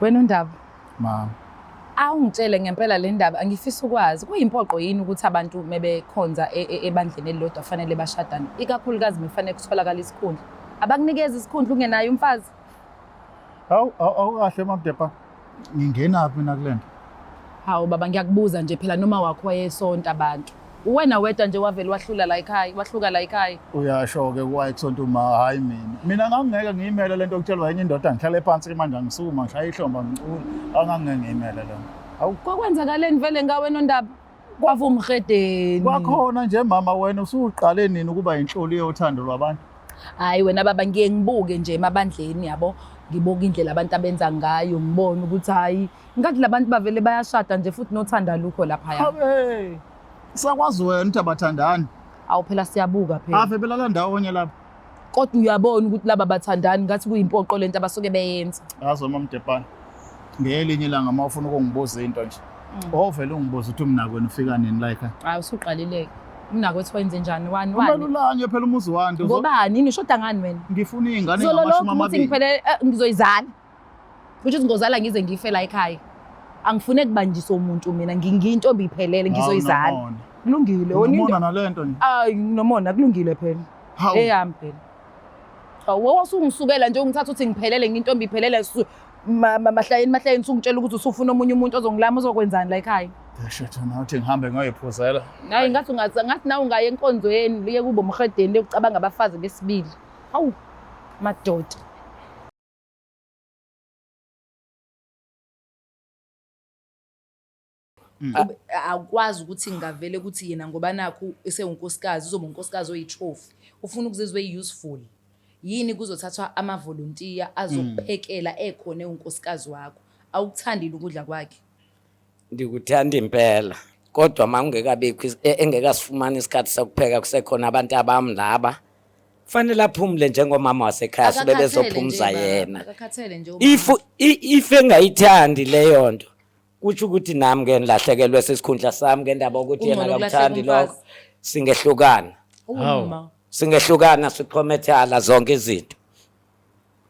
Wena uNdaba, Mama. awungitshele ngempela le ndaba angifisa ukwazi kuyimpoqo yini ukuthi abantu mebekhonza e- e- ebandleni elilodwa fanele bashadane ikakhulukazi mefanele kutholakala isikhundla abakunikeza isikhundla ungenayo umfazi Hawu awukahle Mamdepa. Ngingenaphi mina kule nto? Hawu baba ngiyakubuza nje phela noma wakho wayesonta abantu. Uwena wedwa nje wavele wahlula la ekhaya, wahluka la ekhaya. Uyasho-ke wayekusonta uma hhayi mina. Mina ngangingeke ngiyimele lento okutshelwa enye indoda ngihlale phansi ke manje angisukuma ngishaya ihlomba ngicula. Angangeke ngiyimele lento. Hawu Kwakwenzakaleni vele ngawe nondaba? Kwavuma umhedeni. Kwakhona nje mama wena usuqale nini ukuba inhloli yothando lwabantu? Hayi wena baba ngiye ngibuke nje emabandleni yabo. Ngibuka indlela abantu abenza ngayo ngibone ukuthi hayi ngathi labantu bavele bayashada nje futhi nothando alukho laphaya. Habe. Sakwazi wena ukuthi abathandani. Awu phela siyabuka phela. Ave belala ndawonye lapha. Kodwa uyabona ukuthi laba bathandani ngathi kuyimpoqo lento abasuke beyenza. Yazi mama Mdepane. Ngelinye ilanga uma ufuna ukungibuza into nje. Ovele ungibuza ukuthi umnakwenu ufika nini la ekhaya. Hayi usuqalile-ke. Umnakwethu wenze njani wani wani? Kumele ulanye phela umuzi wantu. Ngobani yini ushoda ngani wena? Ngifuna iy'ngane Zolo engamashumi lokhu ukuthi amabili. ngiphele eh, ngizoyizala. Kusho ukuthi ngozala ngize ngife la ekhaya. Angifune kubanjiswa umuntu mina ngiyintombi iphelele ngizoyizala. Hawu, unomona. Kulungile wona Unomona into. nalento nje. Hayi nginomona kulungile phela. Hawu. Eyami phela. Hawu wawusungisukela nje ungithatha uthi ngiphelele ngintombi iphelele mahlayeni mahlayeni usungitshela ukuthi usufuna omunye umuntu ozongilama uzokwenzani la ekhaya. Shit wena uthi ngihambe ngiyoyiphuzela. Hayi ngathi ungathi ngathi nawe ungaya enkonzweni liye kubo mhedeni liyokucabanga abafazi besibili. Hawu madoda. Akwazi ukuthi ngavele ukuthi yena ngoba nakhu esewunkosikazi uzoba unkosikazi oyitrophy. Ufuna ukuzizwa eyi-useful. Yini kuzothathwa amavolontiya azokuphekela ekhona ewunkosikazi wakho. Awukuthandile ukudla kwakhe. Ndikuthanda impela kodwa uma ungekabikho engekasifumani isikhathi sokupheka kusekhona abantu abami laba fanele aphumule njengomama wasekhaya sube Akakhathele nje bezophumza baba, yena Akakhathele nje umama. if if engayithandi leyo nto kusho ukuthi nami ke ngilahlekelwe sisikhundla sami ngendaba yokuthi yena Kungcono ukulahleka akakuthandi lokho umfazi. singehlukana Uma. singehlukana siqhomethala zonke izinto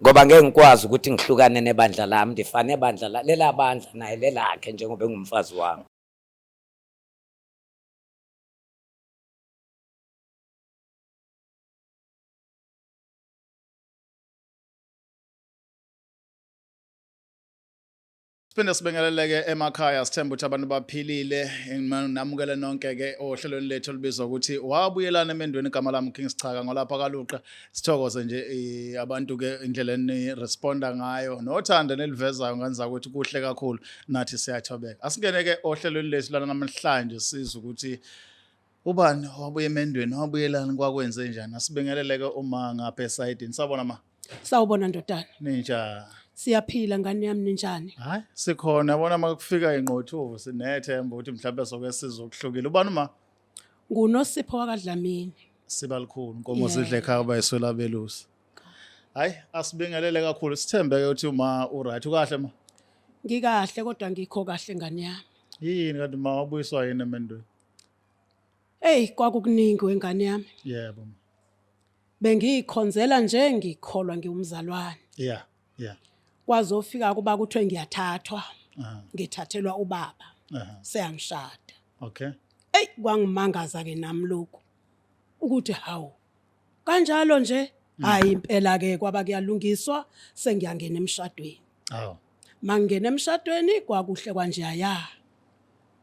ngoba ngeke ngikwazi ukuthi ngihlukane nebandla lami ndifane ebandla lela bandla naye lelakhe njengoba engumfazi wami. Siphinde sibingeleleke emakhaya sithemba ukuthi abantu baphilile namukele nonke ke ohlelweni lethu olubizwa ukuthi wabuyelana emendweni igama lami King Sichaka ngolapha kaLuqa sithokoze nje eh, abantu ke indlela eni responda ngayo nothando nelivezayo ngenza ukuthi kuhle kakhulu nathi siyathobeka asingene ke ohlelweni lethu lana namhlanje sizwe ukuthi ubani wabuya emendweni wabuyelani kwakwenze njani asibingeleleke uma ngapha esayidini sawubona ma Sawubona ndodana. Ninjani? Siyaphila ngane yami ninjani? Hayi, sikhona yabona uma kufika ingqothuvu sinethemba ukuthi mhlawumbe soke sizokuhlukile. Ubani ma? NguNosipho wakaDlamini. Siba likhulu, inkomo zidle ekhaya bayiswela belusi. Hayi, asibingelele kakhulu. Sithembe ke ukuthi uma uright ukahle ma. Ngikahle kodwa ngikho kahle ngane yami. Yini kanti ma wabuyiswa yini emendweni? Hey, kwakukuningi wengane yami. Yebo. ma. Bengiyikhonzela nje ngikholwa ngiwumzalwane. Yeah, yeah. Kwazofika kuba kuthiwe ngiyathathwa. Aha. Ngithathelwa ubaba. Aha. Seyangishada. Okay. Ey kwangimangaza ke nami lokhu. Ukuthi hawu. Kanjalo nje hayi impela ke kwaba kuyalungiswa sengiyangena emshadweni. Awu. Mangingena emshadweni kwakuhle kwanje aya.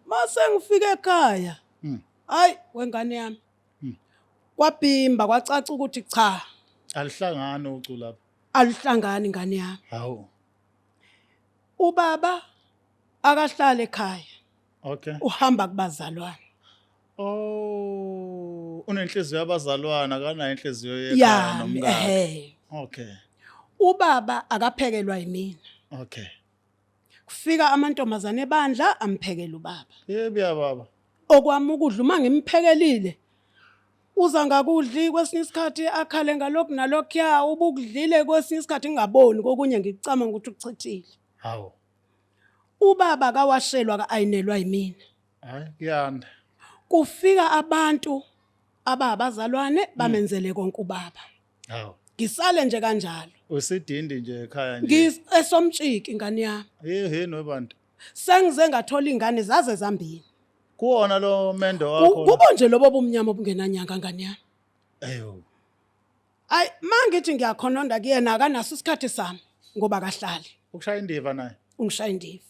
Mase ngifike ekhaya. Hayi wengane yami. Kwabhimba kwacaca ukuthi cha Alihlangani ucu lapha. aluhlangani ngane yami. Hawu. Ubaba akahlale ekhaya. Okay. Uhamba kubazalwane. Oh, unenhliziyo yabazalwana akanayo inhliziyo yekhaya Yami nomkakhe. ehe. Okay. Ubaba akaphekelwa yimina. Okay. Kufika amantombazane ebandla amphekela ubaba. Yebo ya baba. Okwami ukudla uma ngimphekelile uza ngakudli kwesinye isikhathi akhale ngalokhu nalokhuya ubukudlile kwesinye isikhathi ngingaboni kokunye ngikucama ukuthi ukuchithile. Hawu. Ubaba kawashelwa ka-ayinelwa yimina. Hayi kuyanda. Kufika abantu ababazalwane bamenzele konke ubaba. Hawu. Ngisale nje kanjalo. Usidindi nje ekhaya nje. Ngisesomtshiki ingane yami. Yeheni webantu. Sengize ngathola ingane zaze zambini. Kuwona lo mendo wakho. Kubo nje lobo bumnyama obungenanyanga ngane yami. Ayo. Ay mangithi ngiyakhononda kuyena akanaso isikhathi sami ngoba akahlali. Ukushaya indiva naye. Ungishaya indiva.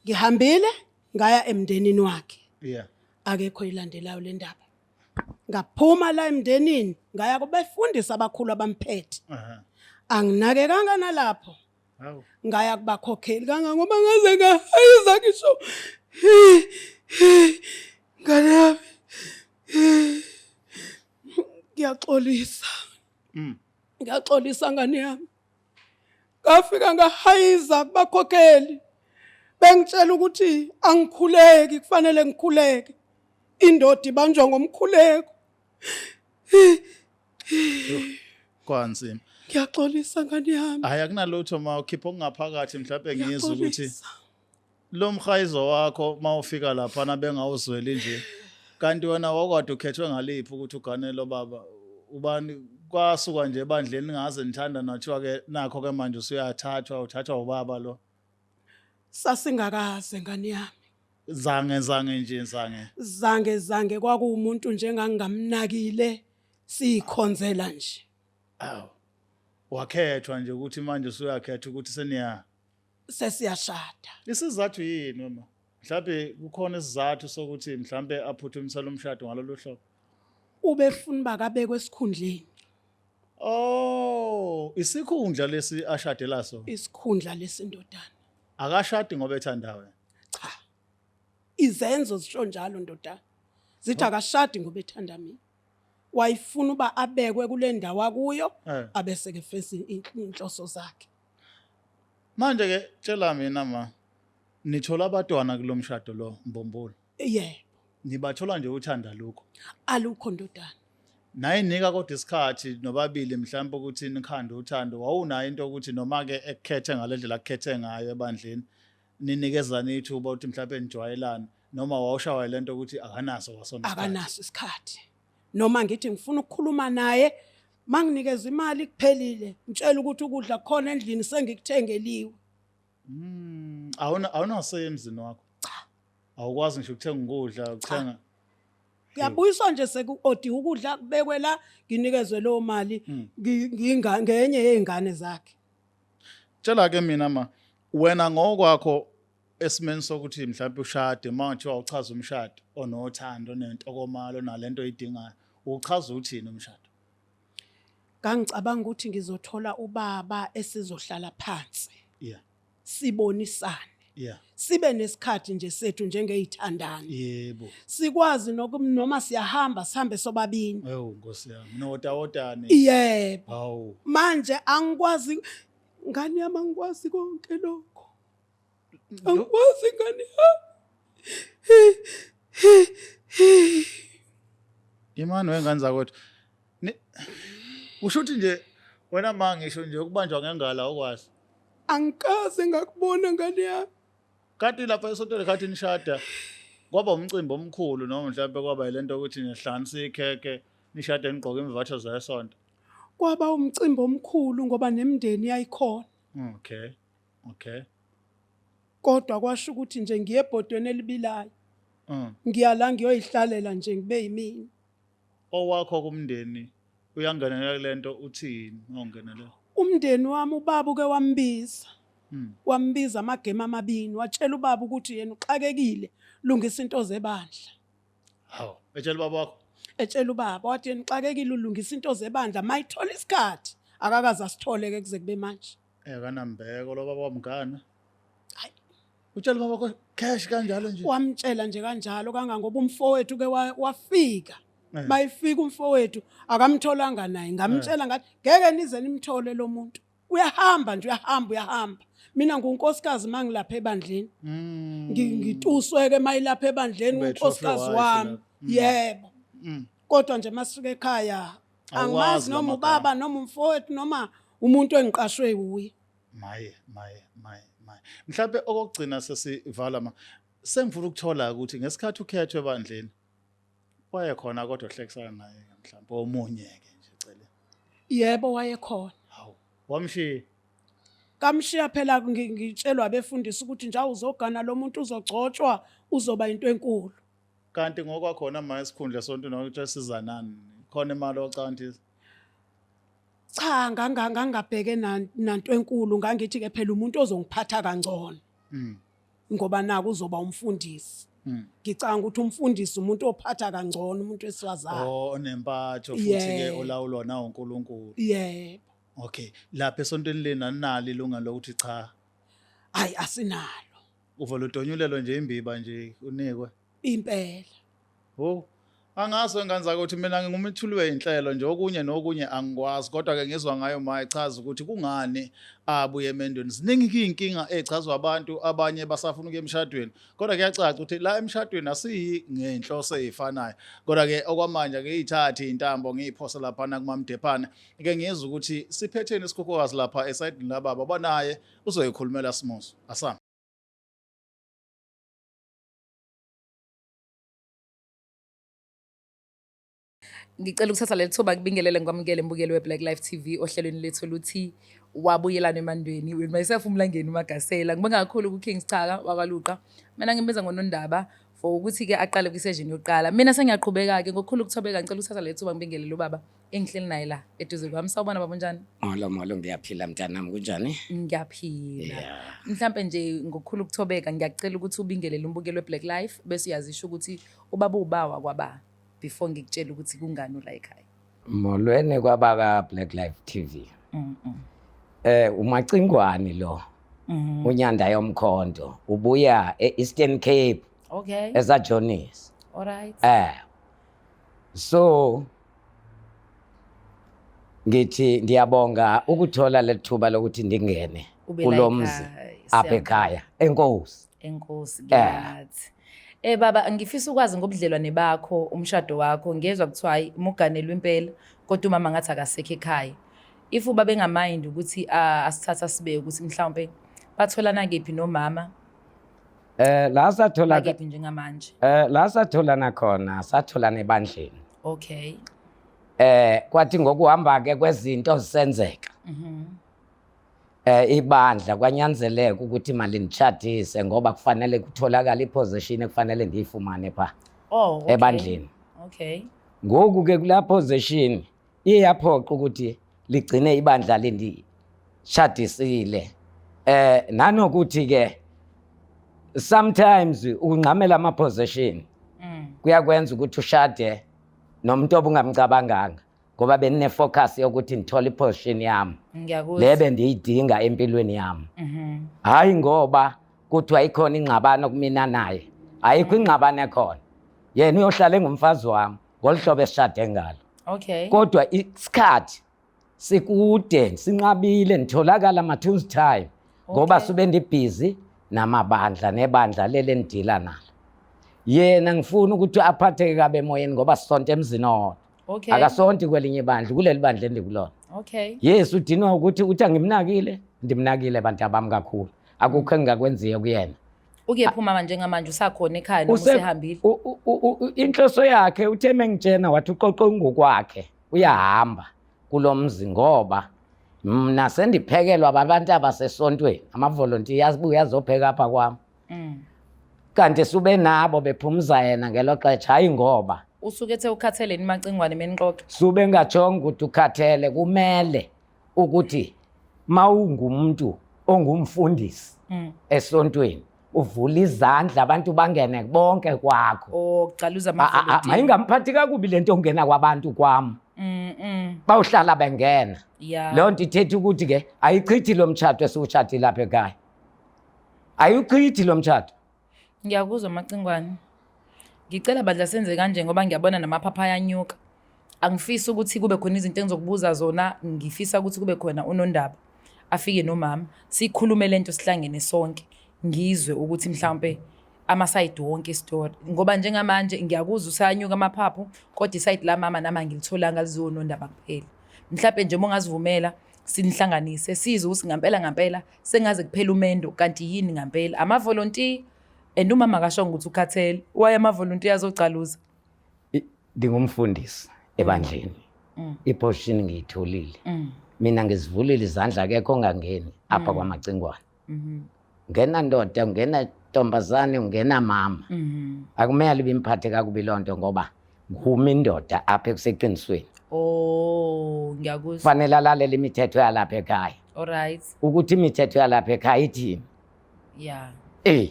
Ngihambile ngaya emndenini wakhe. Yeah. Akekho ilandelayo le ndaba. Ngaphuma la emndenini ngaya kubefundisi abakhulu abamphethe. Anginakekanga nalapho. Hawu. Ngaya kubakhokheli kangangoba ngaze ngahayiza ngisho. Ngane yami. Ngiyaxolisa. Ngiyaxolisa ngane yami. Ngafika ngahayiza kubakhokheli. Bengitshela ukuthi angikhuleki kufanele ngikhuleke. Indoda ibanjwa ngomkhuleko. Kwanzima. Ngiyaxolisa ngane yami. Hayi akunalutho ma ukhipha okungaphakathi mhlawumbe ngizwe ukuthi Ngiyaxolisa. lo mhayizo wakho mawufika laphana bengawuzweli nje kanti wena wakwade ukhethwe ngaliphi ukuthi ugane lo baba ubani kwasuka nje ebandleni ngaze nithanda nathiwa ke nakho ke manje usuyathathwa uthathwa ubaba lo Sasingakaze ngane yami. Zange zange nje zange. Zange zange kwakuwumuntu njengangingamnakile siyikhonzela nje. Awu. Wakhethwa nje ukuthi manje usuyakhetha ukuthi seniya sesiyashada. Isizathu yini mama? Mhlawumbe kukhona isizathu sokuthi mhlawumbe aphuthumisele umshado ngalolu hlobo. Ubefuna uba kabekwe esikhundleni. Oh, isikhundla lesi ashade laso. Isikhundla lesindodana. Akashadi ngoba ethanda wena. Cha. Izenzo zisho njalo ndodana. Zithi akashadi ngoba ethanda mina. Wayefuna uba abekwe kule ndawo akuyo Eh. abese ke fesa inhloso zakhe. Manje ke tshela mina ma nithola abatwana kulomshado lo mbumbulu. Yebo. Nibathola nje uthanda lokho. Alukho ndodana. Nayinika kodwa isikhathi nobabili mhlawumbe ukuthi nikhande uthando wawunayo into ukuthi noma ke ekukhethe ngalendlela akukhethe ngayo ebandleni ninikezana ithuba ukuthi mhlawumbe nijwayelane noma wawushawa lento ukuthi akanaso kwasona isikhathi. Akanaso isikhathi. Noma ngithi ngifuna ukukhuluma naye manginikeza imali kuphelile ngitshela ukuthi ukudla kukhona endlini sengikuthengeliwe. Awuna awunase emzini wakho. Cha. Awukwazi ngisho ukuthenga ukudla, ukuthenga. Kuyabuyiswa nje seku-odiwe ukudla kubekwe la nginikezwe leyo mali ngenye yey'ngane zakhe. Tshela ke mina ma wena ngokwakho esimeni sokuthi mhlawumbe ushade uma kuthiwa uchaza umshado onothando onentokomalo nalento oyidingayo uchaza uthini umshado? Ngangicabanga ukuthi ngizothola ubaba esizohlala phansi. Yeah. Sibonisane. Yeah. Sibe nesikhathi nje sethu njengezithandani. Yebo. Sikwazi noma siyahamba sihambe sobabini. Ewu Nkosi yami notawotane. Yebo. Hawu. Manje angikwazi ngane yami angikwazi konke lokho. Angikwazi ngane yami. Imani wengane zakwethu. Usho ukuthi nje wena ma ngisho nje ukubanjwa ngengalo awukwazi. Angikaze ngakubona ngane yami. Kanti lapha esontweni khathi nishada kwaba umcimbi omkhulu noma mhlawumbe kwaba yilento ukuthi nihlanganisa ikhekhe nishade nigqoke imvatho zesonto. Kwaba umcimbi omkhulu ngoba nemindeni yayikhona. Okay. Okay. Kodwa kwasho ukuthi nje ngiye ebhodweni elibilayo. Ngiya la ngiyoyihlalela nje ngibe yimina. Owakho kumndeni uyangenelela kulento uthini ongenelela? Umndeni wami ubaba uke wambiza. Wambiza amagema amabini watshela ubaba ukuthi yena uxakekile lungisa into zebandla. Hawu, etshela ubaba wakho. Etshela ubaba wathi yena uxakekile ulungisa into zebandla mayithola isikhathi akakaze asithole ke kuze kube manje. Akanambeko lo baba wamngane. Hayi. Utshela ubaba wakho cash kanjalo nje. Wamtshela nje kanjalo kangangoba umfowethu ke wafika. Bayifika umfowethu akamtholanga naye ngamtshela ngathi ngeke nize nimthole lo muntu. Uyahamba nje uyahamba uyahamba. Mina ngunkosikazi mangilapha ebandleni. Ngituswe ke mayilapha ebandleni Ube trophy unkosikazi wife wami. lapha. Yebo. Kodwa nje masifika ekhaya Awukwazi angimazi noma lamagama. ubaba noma umfowethu noma umuntu engiqashwe wuye. Maye maye maye maye. Mhlawumbe okokugcina sesivala ma sengifuna ukuthola ukuthi ngesikhathi ukhethwe ebandleni waye khona kodwa ohlekisana naye mhlawumbe omunye ke nje cele. Yebo, wayekhona. Hawu, wamshiya. Kamshiya phela ngitshelwa abefundisi ukuthi nje awuzogana lo muntu uzogcotshwa uzoba into enkulu. Kanti ngokwakhona ma isikhundla sonto nokuthi sizanani. Khona imali ocanti. Cha, ngangabheke nanto enkulu, ngangithi ke phela umuntu ozongiphatha kangcono. Ngoba naku uzoba umfundisi. Ngicanga ukuthi umfundisi umuntu ophatha kangcono umuntu wesifazane. Oh, onempatho futhi ke olawulwa na uNkulunkulu. Yebo. Okay, lapha esontweni lenu aninalo ilungelo lokuthi cha. Hayi, asinalo. Uvele udonyulelwe nje imbiba nje unikwe. Impela. Oh, angazi wengane zakuthi mina ngingumethuli wey'nhlelo nje okunye nokunye angikwazi kodwa ke ngizwa ngayo ma echaza ukuthi kungani abuye emendweni. Ziningi iy'nkinga ey'chazwa abantu abanye basafuna ukuya emshadweni kodwa kuyacaca ukuthi la emshadweni asiyi ngey'nhloso ey'fanayo. Kodwa ke okwamanje ake ngiyithathe iy'ntambo ngiyiphose laphana kuMamDephane ke ngizwe ukuthi siphetheni isikhukhukazi lapha esayidini lababa banaye uzoyikhulumela simuzwe. Asam. Ngicela ukuthatha leli thuba kubingelele ngikwamukele mbukeli we-Black Life TV ohlelweni lethu oluthi Wabuyelana Emandweni with myself uMlangeni uMagasela. Ngibonga kakhulu ku-King Schaka wakwaLuqa. Mina ngimbiza ngoNondaba for ukuthi-ke aqale kwi-session yokuqala. Mina sengiyaqhubeka-ke ngokukhulu ukuthobeka ngicela ukuthatha leli thuba ngibingelele ubaba engihleli naye la eduze kwami. Sawubona baba, unjani? Molo molo, ngiyaphila mntanami, kunjani? Ngiyaphila. Yeah. Mhlampe nje ngokukhulu ukuthobeka ngiyakucela ukuthi ubingelele umbukeli we-Black Life bese uyazisho ukuthi ubaba ubawa kwaba before ngikutshela ukuthi kungani ula ekhaya. Molweni kwabaka Black Life TV. Umacingwane lo. Unyanda yomkhonto ubuya e-Eastern Cape esajonis. All right. So ngithi ndiyabonga ukuthola lethuba lokuthi ndingene Ube la kulo mzi ekhaya. apha Siyabonga. ekhaya. Enkosi. Enkosi kiyathi. Baba, ngifisa ukwazi ngobudlelwane bakho, umshado wakho. Ngiyezwa kuthiwa hayi muganelwe impela kodwa umama ngathi akasekho ekhaya. If ubaba engamind ukuthi asithatha sibe ukuthi mhlawumbe batholana kephi nomama? La sathola Bakephi njengamanje? La satholana khona, satholana ebandleni. Kwathi ngokuhamba ke kwezinto zisenzeka. Ibandla kwanyanzeleka ukuthi malinditshadise ngoba kufanele kutholakale iposition ekufanele ndiyifumane pha. Oh, okay. Ebandleni. Okay. Ngoku ke kulaa position iye yaphoqa ukuthi ligcine ibandla linditshadisile. Nanokuthi ke sometimes ukungxamela ama position kuyakwenza ukuthi ushade nomuntu obungamcabanganga ngoba benine focus yokuthi ngithole iposition yami. Ngiyakuzwa. Le bendiyidinga empilweni yami. Hayi ngoba kuthiwa ikhona ingxabano kumina naye. Ayikho ingxabano ekhona. Yena uyohlala engumfazi wami ngolu hlobo esishade ngalo. Kodwa isikhathi sikude, sinqabile, nditholakala mathunzi time ngoba sube ndibhizi namabandla nebandla leli endidila nalo. Yena ngifuna ukuthi aphatheke kabi emoyeni ngoba sisonta emzini owodwa. Akasonti kwelinye ibandla, kuleli bandla endikulona. Yes, udinwa ukuthi uthi angimnakile, ndimnakile bantu abami kakhulu. Akukho engingakwenziyo kuyena. Ukephi umama njengamanje, usakhona ekhaya noma usehambile? Inhloso yakhe uthe mengitshena wathi uqoqe ngokwakhe, uyahamba kulomzi ngoba mna sendiphekelwa babantu abasesontweni, amavolontiya azibuya azopheka apha kwami. Kanti sube nabo bephumza yena ngelo xesha, hayi ngoba usuke ethe ukhathele ni Macingwane menixoxa. Sube ngajonga ukuthi ukhathele, kumele ukuthi mawungumuntu ongumfundisi esontweni uvula izandla abantu bangene bonke kwakho. Oh, gcaluza amavolontiya. Mayingamphathi kakubi lento ongena kwabantu kwami. Bawuhlala bengena. Leyo nto ithetha ukuthi ke ayichithi lo mtshato esiwutshatile lapha ekhaya. Ayichithi lo mtshato. Ngiyakuzwa Macingwane. Ngicela bandla senze kanje ngoba ngiyabona namaphapha ayanyuka. Angifisi ukuthi kube khona izinto engizokubuza zona, ngifisa ukuthi kube khona unondaba afike nomama sikhulume lento sihlangene sonke, ngizwe ukuthi mhlawumbe ama-side wonke isitori, ngoba njengamanje ngiyakuzwa usayanyuka amaphaphu kodwa isayidi la mama nami angilitholanga, liziwo nondaba kuphela. Mhlawumbe nje uma ungazivumela sinihlanganise sizwe ukuthi ngampela ngampela sengaze kuphela umendo kanti yini ngampela amavolontiya, and umama akashongo ukuthi ukhathele, waye amavolontiya azogcaluza. Ndingumfundisi ebandleni. Iposition ngiyitholile. Mina ngizivulile izandla, akekho ongangeni apha kwaMacingwane. Ngena ndoda, ungena ntombazane, ungena mama. Akumele ibimphathe kakubi loo nto ngoba ngumi indoda apha ekuseqinisweni. Oh, ngiyakuzwa. Kufanele alalele imithetho yalapha ekhaya. All right. Ukuthi imithetho yalapha ekhaya ithini. Yeah. Eh,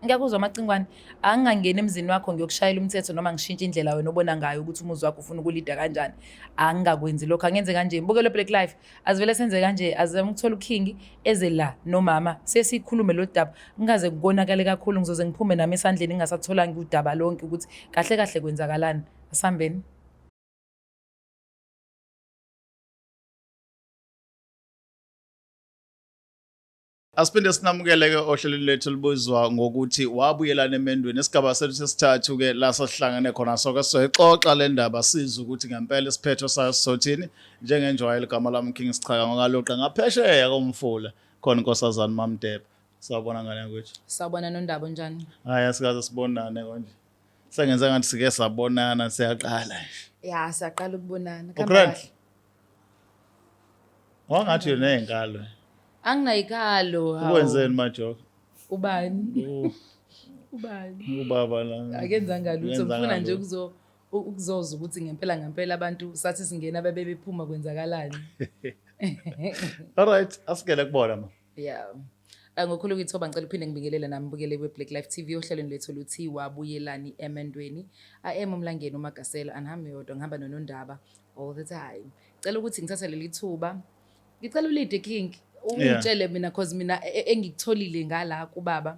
Ngiyakuzwa Macingwane, angingangeni emzini wakho ngiyokushayela umthetho noma ngishintshe indlela wena obona ngayo ukuthi umuzi wakho ufuna ukulida kanjani. Angingakwenzi lokho, angenze kanje. Mbukelo Black Life, azivele senze kanje, azame ukuthola uKing eze la nomama, sesikhulume lo daba. Ngingaze kukonakale kakhulu, ngizoze ngiphume nami esandleni ngingasatholanga udaba lonke ukuthi kahle kahle kwenzakalani. Asihambeni. Asiphinde sinamukele-ke ohlelweni lethu olubizwa ngokuthi wabuyelana emendweni. Isigaba sethu sesithathu-ke la sasihlangene khona soke sizoyixoxa le ndaba sizwe ukuthi ngempela isiphetho sayo sizothini. Njengenjwayelo igama lami King Sichaka ngokaLuqa ngaphesheya komfula khona inkosazana uMamdebe. Sawubona ngane yakwethu. Sawubona Nondaba, unjani? Hhayi asikaze sibonane konje. Sengenze ngathi sike sabonana siyaqala nje. Ya, siyaqala ukubonana. Kuhamba Ugrand? kahle. Wangathi unezinkalo. Anginayikalo. Hawu. Ukwenzeni majoka? Ubani? Ubani? Ubaba la. Akenzanga lutho, Akenzanga ngifuna nje lutho. Ukuzozwa ukuthi ngempela ngempela abantu sathi singena babe bephuma kwenzakalani. All right, asigele kubona ma. Yeah. Ngokhulu ukuyithoba ngicela uphinde ngibingelele nami mbukele we-Black Life TV ohlelweni lwethu oluthi wabuyelani emendweni. I am uMlangeni uMagasela, angihambi yodwa, ngihamba noNondaba all the time. Cela ukuthi ngithathe leli thuba. Ngicela ulide King, ungitshele mina cause mina engikutholile ngala kubaba.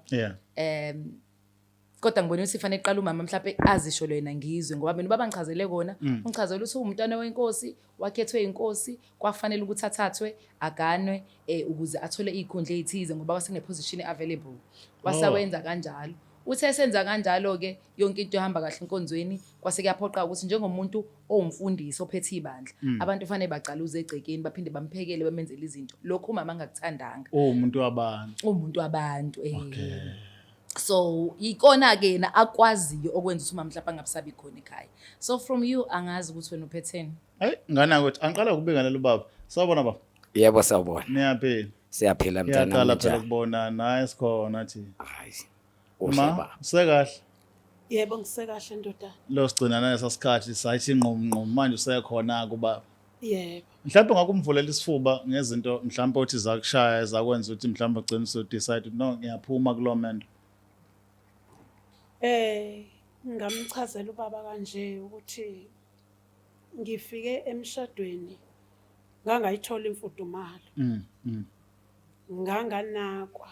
Kodwa ngibona ukuthi fanele qala umama mhlawumbe azisho lena ngizwe ngoba mina ubaba ngichazele kona, ungichazele ukuthi uwumntwana wenkosi, wakhethwe inkosi, kwafanele ukuthi athathwe aganwe ukuze athole izikhundla ezithize ngoba wasene position available. Wasawenza kanjalo. Uthe esenza kanjalo ke yonke into ihamba kahle enkonzweni, kwase kuyaphoqa ukuthi njengomuntu owumfundisi ophethe ibandla, abantu fanele bagcaluze egcekeni baphinde bamphekele bamenzele izinto. Lokho umama angakuthandanga. Uwumuntu wabantu. Uwumuntu wabantu So ikona ke yena akwaziyo okwenza ukuthi umama mhlawumbe angabisabi khona ekhaya. So from you angazi ukuthi wena uphetheni. Hayi ngane ukuthi angiqala ukubingelela ubaba. Sawubona baba. Yebo sawubona. Niyaphila. Siyaphila mntana Ngiyaqala phela ukubona naye sikhona thi. Hayi. Kuhle Ma, baba. usekahle. Yebo ngisekahle ndodana. Lo sigcina nalesa sikhathi sayithi nqum nqum manje usekhona kubaba. Yebo. Mhlawumbe ngakumvulela isifuba ngezinto mhlawumbe othi zakushaya zakwenza ukuthi mhlawumbe ugcine usu decide no ngiyaphuma kulo mendo. Ngamchazela ubaba kanje ukuthi ngifike emshadweni ngangayithola imfudumalo. Nganganakwa.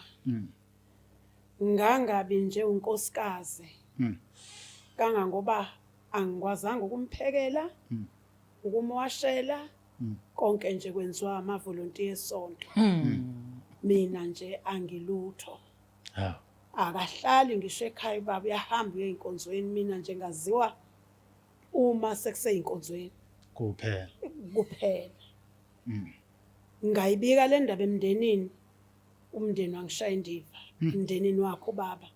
Ngangabi nje unkosikazi. Kangangoba angikwazanga ukumphekela, ukumwashela, konke nje kwenziwa amavolontiya esonto. Mina nje angilutho. Hawu. Akahlali ngisho ekhaya ubaba, uyahamba uye ey'nkonzweni, mina nje ngaziwa uma sekuseyinkonzweni. Kuphela. Kuphela. Ngayibika le ndaba emndenini, umndeni wangishaya indiva, emndenini wakhe ubaba.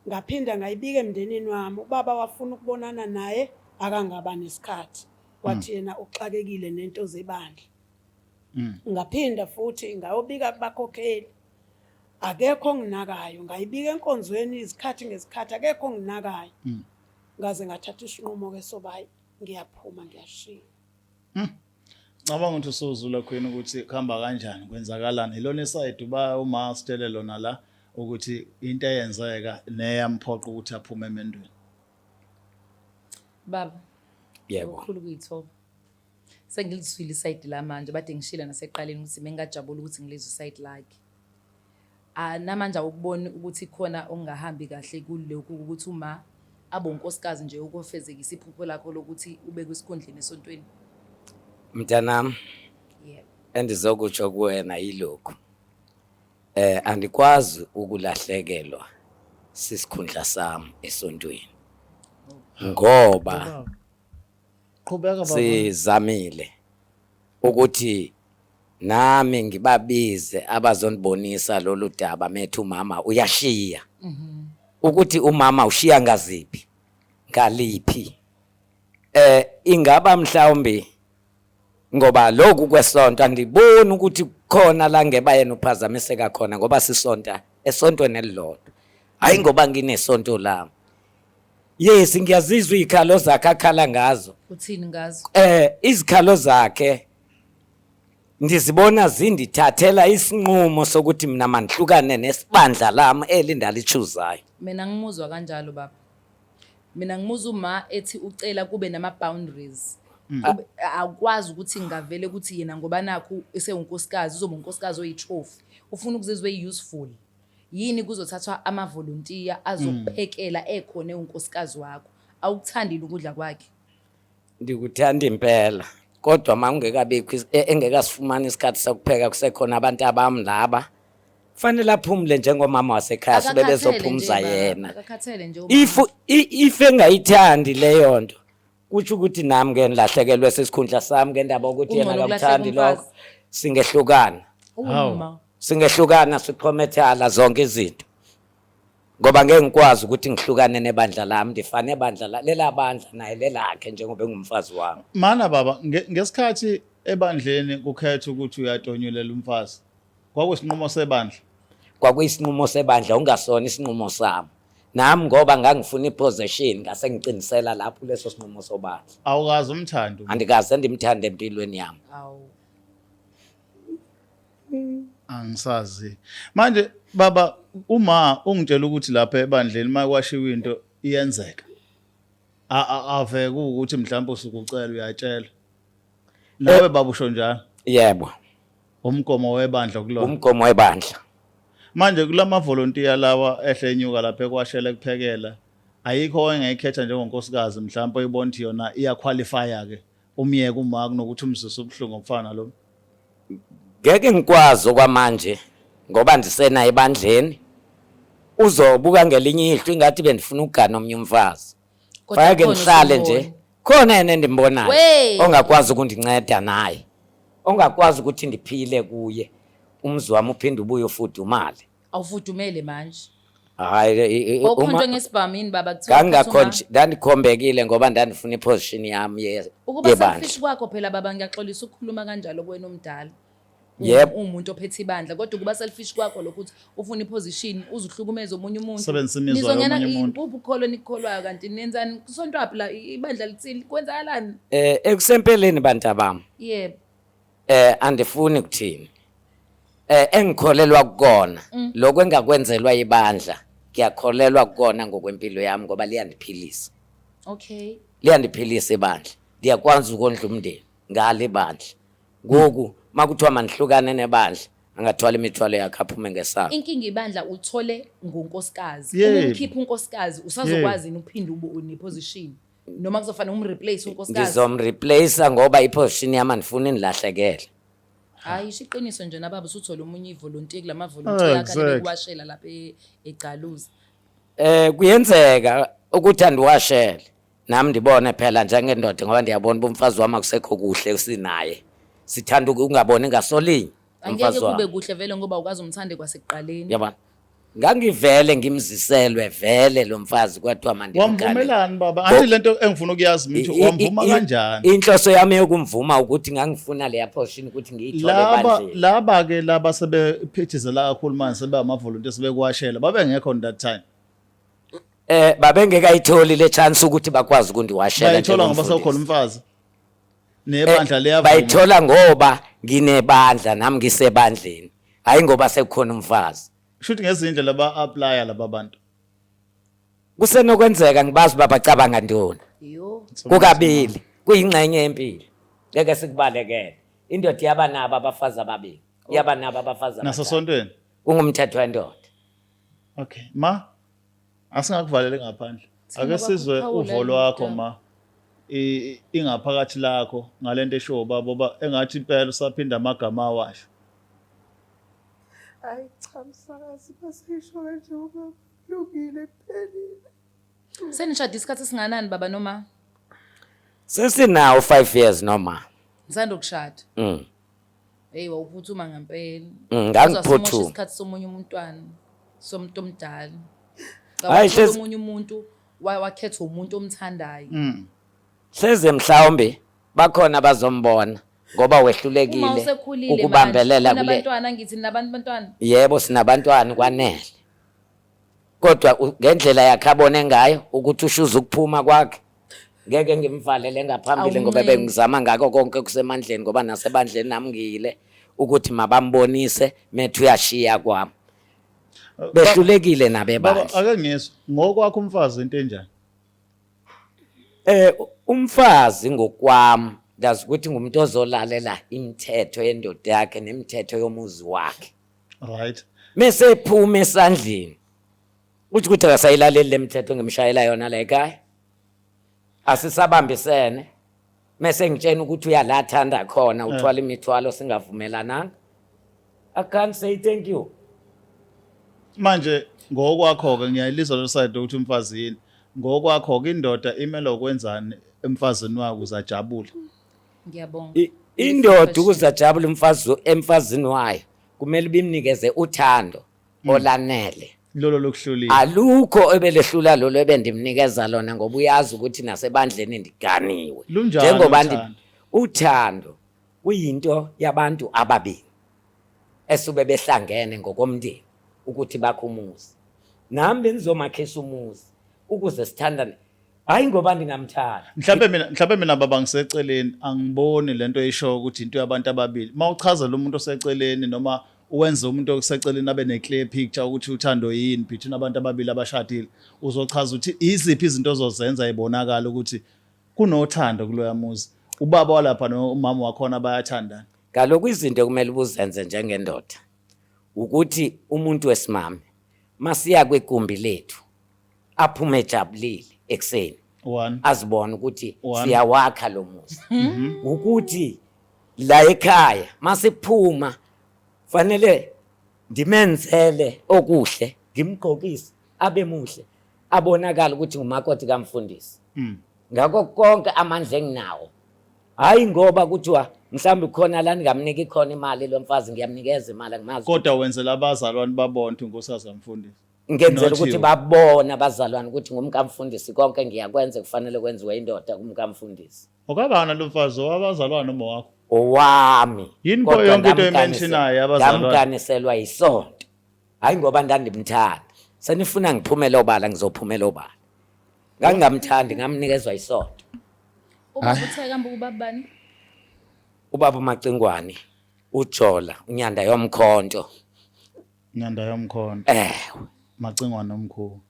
Ngaphinda ngayibika emndenini wami, ubaba wafuna ukubonana naye akangaba nesikhathi. Wathi yena uxakekile nento zebandla. Ngaphinda futhi ngayobika kubakhokheli. Akekho onginakayo, ngayibika enkonzweni izikhathi ngezikhathi akekho onginakayo. Ngaze ngathatha isinqumo ke soba hayi ngiyaphuma ngiyashiya. Ngicabanga ukuthi usuzula Queen ukuthi kuhamba kanjani kwenzakalani. Ilona iside uba uma sitshele lona la ukuthi into eyenzeka neyamphoqa ukuthi aphume emendweni. Baba. Yebo. Ngokukhulu ukuyithoba. Sengilizwile iside la manje bade ngishila naseqaleni ukuthi bengingajabula ukuthi ngilizwe iside lakhe. Namanje awukuboni ukuthi khona okungahambi kahle kulokhu ukuthi uma abonkosikazi nje ukufezekisa iphupho lakho lokuthi ube kwisikhundleni esontweni. Mntanami. Yebo. Endizokutsho kuwena yilokhu. Andikwazi ukulahlekelwa sisikhundla sami esontweni. Ngoba Qhubeka baba. Sizamile ukuthi nami ngibabize abazonibonisa lolu daba methu umama uyashiya. Ukuthi umama ushiya ngaziphi? Ngaliphi? Ingaba mhlawumbi Ngoba lokhu kwesonto andiboni ukuthi kukhona la ngeba yena uphazamiseka khona ngoba sisonta esontweni elilodwa. Hayi ngoba nginesonto lami. Yes, ngiyazizwa izikhalo zakhe akhala ngazo. Uthini ngazo? Izikhalo zakhe ndizibona zindithathela isinqumo sokuthi mina mandihlukane nesibandla lami eli ndalichuzayo. Mina ngimuzwa kanjalo baba. Mina ngimuzwa uma ethi ucela kube nama boundaries. Awukwazi ukuthi ngavele ukuthi yena ngoba nakhu esewunkosikazi uzoba unkosikazi oyitrophy. Ufuna ukuzizwa useful. Yini kuzothathwa amavolontiya azokuphekela ekhona unkosikazi wakho. Awukuthandile ukudla kwakhe. Ndikuthanda impela kodwa uma ungekabikho engekasifumani isikhathi sokupheka kusekhona abantu abami laba fanele aphumule njengomama wasekhaya sube Akakhathele bezophumza nje baba, yena. Akakhathele nje umama. If engayithandi leyo nto kusho ukuthi nami ke ngilahlekelwe sisikhundla sami ngendaba yokuthi yena Kungcono ukulahleka akakuthandi lokho umfazi. singehlukana. Uma. Singehlukana siqhomethala zonke izinto. Ngoba ngeke ngikwazi ukuthi ngihlukane nebandla lami ndifane ebandla lela bandla naye lelakhe njengoba engumfazi wami. Mana baba ngesikhathi ebandleni kukhetha ukuthi uyatonyulela umfazi kwakuyisinqumo sebandla. Kwakuyisinqumo sebandla ungasona isinqumo sami. Nami ngoba ngangifuna iposition ngase ngiqinisela lapho leso sinqumo sobandla. Awukaze umthande. Andikaze ndimthande empilweni yami. Awu. Angisazi. Manje baba uma ungitshela ukuthi lapha ebandleni makwashiwa into iyenzeka. Ave kuwukuthi mhlawumbe usuke ucela uyatshela. Nawe baba usho njalo. Yebo. Umgomo webandla kulona. Umgomo webandla. Manje kulama volunteer lawa ehle enyuka lapha ekwashela kuphekela ayikho ongayikhetha njengonkosikazi mhlawumbe oyibona ukuthi yona iyaqualify ke umyeke uma kunokuthi umzwise ubuhlungu mfana lo. Ngeke ngikwazi okwamanje ngoba ndisenaye ebandleni. Uzobuka ngelinye ihlo ingathi bendifuna ukugana omnye umfazi. Kodwa Fake khona ndihlale nje. usumbona. Khona yena endimbonayo Wey! ongakwazi ukundinceda naye. Ongakwazi ukuthi ndiphile kuye. Umzi wami uphinde ubuye ufudumale. Awufudumele manje. Hayi Okhonjwe ngesibhamu yini baba kuthiwa ndandikhombekile ngoba ndandifuna iposition yami Ukuba yebandla. selfish kwakho phela baba ngiyaxolisa ukukhuluma kanjalo kuwena omdala. Yep. Uwumuntu ophethe ibandla kodwa ukuba selfish kwakho lokhu ukuthi ufuna iposition uzuhlukumeze omunye umuntu. Sebenzisa imizwa Nizongena yomunye umuntu. Kuphi ukholo enikukholwayo kanti nenzani kusontwaphi la ibandla lithini kwenzakalani? Ekusempeleni bantu abami. Yebo. Andifuni kuthini. Engikholelwa kukona lokho engakwenzelwa ibandla ngiyakholelwa kukona ngokwempilo yami ngoba liyandiphilisa. Okay. Liyandiphilisa ibandla. Ndiyakwazi ukondla umndeni ngale ibandla. Ngoku makuthiwa manihlukane nebandla angathwala imithwalo yakhe aphume ngesandla. Inkinga ibandla uthole ngonkosikazi. Yebo. Uma umkhipha unkosikazi usazokwazi yini ukuphinde ube une position noma kuzofanele umreplace unkosikazi? Ngizomreplace ngoba iposition yami andifuni indilahlekele. Hayi isho iqiniso nje nababa usuthola omunye ivolunteer kulama volunteer akhe bekuwashela lapha eGcaluza. Kuyenzeka ukuthi andiwashele. Nami ndibone phela njengendoda ngoba ndiyabona uba umfazi wami akusekho kuhle sinaye. Sithanda ukungaboni ngasolinye Angeke umfazi wami. kube kuhle vele ngoba ukaze umthande kwasekuqaleni. Yabona? Ngangivele ngimziselwe vele lo mfazi kwathiwa mandimgane. Wamvumelani baba? Anti lento engifuna ukuyazi mithi wamvuma kanjani? Inhloso yami yokumvuma ukuthi ngangifuna leya portion ukuthi ngiyithole ebandleni. Laba ke laba sebephithizela kakhulu manje sebe ama volunteers sebekwashela babengekho on that time. Babengekayitholi le chance ukuthi bakwazi ukundiwashela Bayithola ngoba njengomfundisi. sewukhona umfazi. Nebandla liyavuma. Bayithola ngoba nginebandla nami ngisebandleni. Hayi ngoba sekukhona umfazi. Shuthi ngezindlela ba apply laba bantu. Kusenokwenzeka ngibazi uba bacabanga ntoni. Yo. Kukabili kuyingxenye yempilo. Ngeke sikubalekele. Indoda iyaba nabo abafazi ababili. Iyaba nabo abafazi abathathu. Nasosontweni. Kungumthetho wendoda. Okay, ma asingakuvalele ngaphandle. Thina Ake sizwe kwakuphawula uvo lwakho yini ma. Ingaphakathi lakho ngalento eshiwo baba oba engathi impela usaphinda amagama awasho. Hayi cha msakazi basisho kanje ubaba lungile kuphelile. Senishade isikhathi esinganani baba noma? Sesinawo 5 years noma. Nisanda ukushada. Hey wawuphuthuma ngempela. Ngangiphuthuma. Uzwasimosha isikhathi somunye umntwana, somuntu omdala. Hayi, Ngawathola omunye umuntu wakhetha umuntu omthandayo. Hleze mhlawumbe bakhona abazombona. Ngoba Uma wehlulekile usekhulile ukubambelela manje, kule. unabantwana ngithi nabantu bantwana. Yebo, sinabantwana kwanele. Kodwa ngendlela yakhe abone ngayo ukuthi ushuza ukuphuma kwakhe ngeke ngimvalele ngaphambili ngoba Awumncengi. bengizama ngako konke kusemandleni ngoba nasebandleni nami ngiyile ukuthi mabambonise methu uyashiya kwami. Behlulekile Baba nabebandla. ake ngizwe ngokwakho umfazi into enjani? Umfazi ngokwami ndazi ukuthi ngumuntu ozolalela imithetho yendoda yakhe nemithetho yomuzi wakhe. Right. Mese ephuma esandleni. Uthi ukuthi akasayilaleli lemithetho engimshayela yona la ekhaya. Asisabambisene. Mese ngitshena ukuthi uyala athanda khona uthwala imithwalo singavumelananga. I can't say thank you. Manje ngokwakho ke ngiyayilizwa lo side ukuthi umfazi yini. Ngokwakho ke indoda imele ukwenzani emfazini wakhe ukuze ajabule? Ngiyabonga. Indoda ukuze ajabule umfazi emfazini wayo kumele ibimnikeze uthando olanele. Lolo lokuhlulile. Alukho ebelehlula lolo ebendimnikeza lona ngoba uyazi ukuthi nasebandleni ndiganiwe. Lunjani Njengoba uthando? Uthando kuyinto yabantu ababili esube behlangene ngokomndeni ukuthi bakhe umuzi. Nami bengizomakhisa umuzi ukuze sithandane. Hayi ngoba ndingamthanda. Mhlambe mina baba ngiseceleni angiboni lento eyisho ukuthi into yabantu ababili. Mawuchazela umuntu oseceleni noma uwenze umuntu oseceleni abe ne clear picture ukuthi uthando yini between abantu ababili abashadile, uzochaza ukuthi iziphi izinto ozozenza ibonakala ukuthi kunothando kuloya muzi. Ubaba walapha nomama wakhona bayathandana. Kaloku izinto ekumele ubuzenze njengendoda ukuthi umuntu wesimame masiya kwigumbi lethu aphume ejabulile ekuseni One. azibone ukuthi One. siyawakha lo muzi, ukuthi la ekhaya masiphuma fanele ndimenzele okuhle, ngimgqokise abe muhle, abonakala ukuthi ngumakoti kamfundisi ngakho konke amandla enginawo. Hayi ngoba kuthiwa mhlawumbe khona la ningamniki khona imali lo mfazi, ngiyamnikeza imali, angimazi. Kodwa wenzela abazalwane babone ukuthi unkosikazi kamfundisi. Ngenzela Not ukuthi you. babone abazalwane ukuthi ngumkamfundisi, konke ngiyakwenza kufanele kwenziwe indoda kumkamfundisi. Okabani lo mfazi, owabazalwane noma wakho? Owami. Yini pho Kodwa yonke into oyimentionayo yabazalwane? Ndamganiselwa yisonto, hayi ngoba ndandimthanda. Senifuna ngiphumele obala, ngizophumela obala, ngangingamthandi, ngamnikezwa isonto. Ubaba uthe kambe ubaba bani? Ubaba uMacingwane uJola uNyanda yomkhonto. Nyanda yomkhonto. Ewe. Macingwane omkhulu.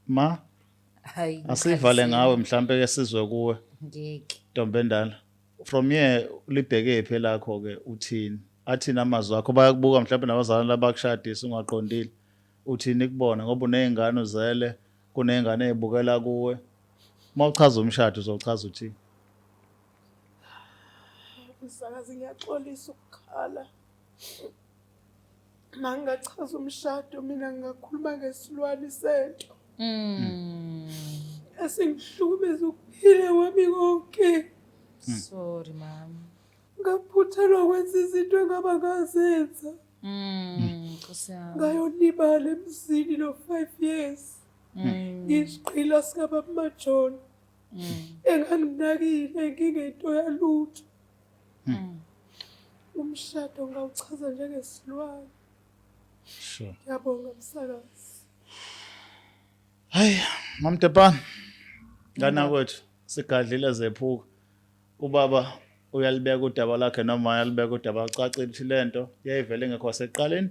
Ma, Hayi. asivale ngawe mhlambe ke sizwe kuwe. Ngeke. Ntombi endala. From here libheke phi lakho ke, uthini? Athini amazwi akho? Bayakubuka mhlawumbe nabazalwane labakushadisa ungaqondile. Uthini kubona ngoba unezingane uzele, kunezingane ezibukela kuwe. Mawuchaza umshado uzochaza uthini? Msakazi, ngiyaxolisa ukukhala. Mangingachaza umshado mina ngingakhuluma ngesilwane sento esingihlukumeza ukuphila kwami konke. Sorry, mama. Ngaphuthelwa kwenza izinto engaba ngazenza. Nkosi yami. Ngayonibala emzini no 5 years. Ngisigqila sikababa Majona. Enganginakile ngingento yalutho. Umshado ngawuchaza njengesilwane. Sure. Ngiyabonga, msakazi. Hayi, Mamtepane. Ngana kwethu sigadlile zephuka. Ubaba uyalibeka udaba lakhe noma uyalibeka udaba, cacile ukuthi lento yayivele ingekho wasekuqaleni.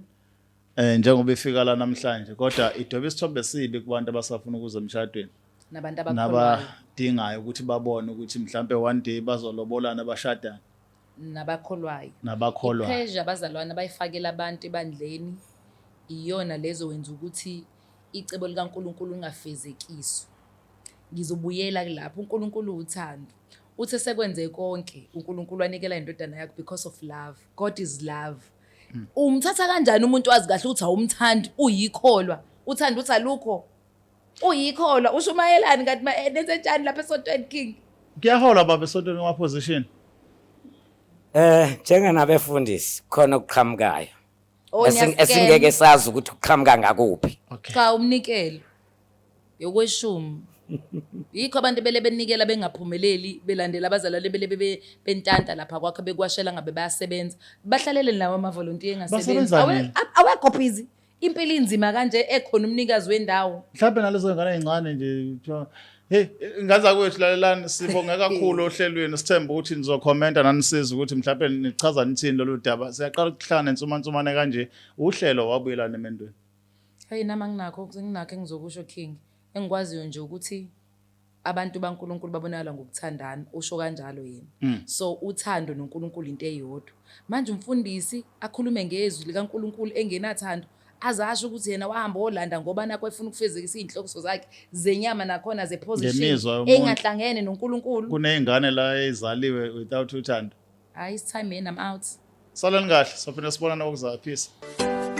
Njengoba ifika la namhlanje kodwa idweba isithombe esibi kubantu abasafuna ukuza emshadweni. Nabantu abakholwayo. Nabadingayo ukuthi babone ukuthi mhlambe one day bazolobolana bashadane. Nabakholwayo. Nabakholwayo. I-pressure abazalwane abayifakela abantu ebandleni iyona lezo wenza ukuthi icebo likaNkulunkulu lingafezekiswa. Ngizobuyela kulapho uNkulunkulu uthando. Uthe sekwenze konke uNkulunkulu wanikela indodana yakhe because of love. God is love. Umthatha kanjani umuntu wazi kahle ukuthi awumthandi, uyikholwa? Uthanda uthi alukho. Uyikholwa, ushumayelani kanti nenze njani lapha esontweni, King? Kuyaholwa baba esontweni wa position. Njenganabefundisi khona okuqhamukayo. Oh, niyascam. Esingeke sazi ukuthi kuqhamuka ngakuphi. Okay. Cha, umnikelo. Yokweshumi. Yikho abantu bele benikela bengaphumeleli, belandela abazalwane bele bentanta lapha kwakho, bekwashela ngabe bayasebenza. Bahlalele nawo amavolontiya engasebenzi. Basebenza nini? Awekho busy. Impilo inzima kanje ekhona umnikazi wendawo. Mhlawumbe nalezo ngane ey'ncane nje kuthiwa, hey, ingane zakwethu, lalelani, sibonge kakhulu ohlelweni. Sithemba ukuthi nizokhomenta nanisiza ukuthi mhlawumbe nichaza nithini lolu daba. Siyaqala ukuhlangana nensumansumane kanje. Uhlelo Wabuyelana Emendweni. Hey, nami anginakho, senginakho engizokusho, King. Engikwaziyo nje ukuthi abantu baNkulunkulu babonakala ngokuthandana, usho kanjalo yena. So uthando noNkulunkulu into eyodwa. Manje umfundisi akhulume ngezwi likaNkulunkulu engenathando, azasho ukuthi yena wahamba olanda ngoba nakho efuna ukufezekisa iy'nhloso zakhe zenyama nakhona ze-position Ngemizwa yomuntu. engahlangene noNkulunkulu. Kuney'ngane la ey'zaliwe without uthando. Hayi, it's time man, I'm out. Salani kahle, sophinde sibonane okuzayo. Peace.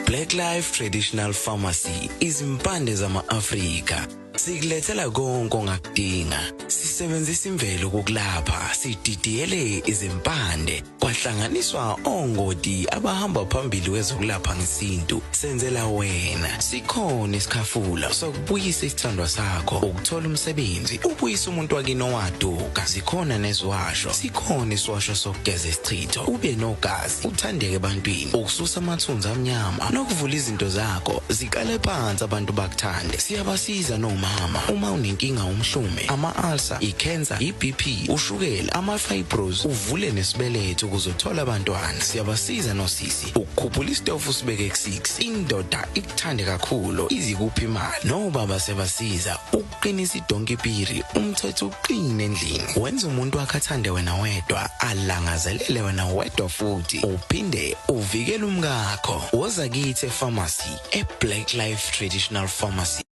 Black Life Traditional Pharmacy, izimpande zama-Afrika. Sikulethela konke ongakudinga. Sisebenzisa imvelo ukukulapha, sididiyele izimpande, kwahlanganiswa ongoti abahamba phambili kwezokulapha ngesintu. Senzela wena. Sikhona isikhafula sokubuyisa isithandwa sakho, ukuthola umsebenzi, ubuyise umuntu wakini owaduka. Zikhona neziwasho. Sikhona isiwasho sokugeza isichitho, ube nogazi, uthandeke ebantwini, ukususa amathunzi amnyama nokuvula izinto zakho ziqale phansi abantu bakuthande. Siyabasiza nomama uma unenkinga, umhlume, ama-ulcer, i-cancer, i-BP, ushukela, ama-fibros, uvule nesibeletho ukuze uthole abantwana. Siyabasiza nosisi ukukhuphula isitofu usibeke ku-6, indoda ikuthande kakhulu, izikuphi imali. Nobaba siyabasiza ukuqinisa idonki piri, umthetho uqine endlini, wenza umuntu wakhe athande wena wedwa, alangazelele wena wedwa, futhi uphinde uvikele umkakho. Woza kithi e-pharmacy, e-Black Life Traditional Pharmacy.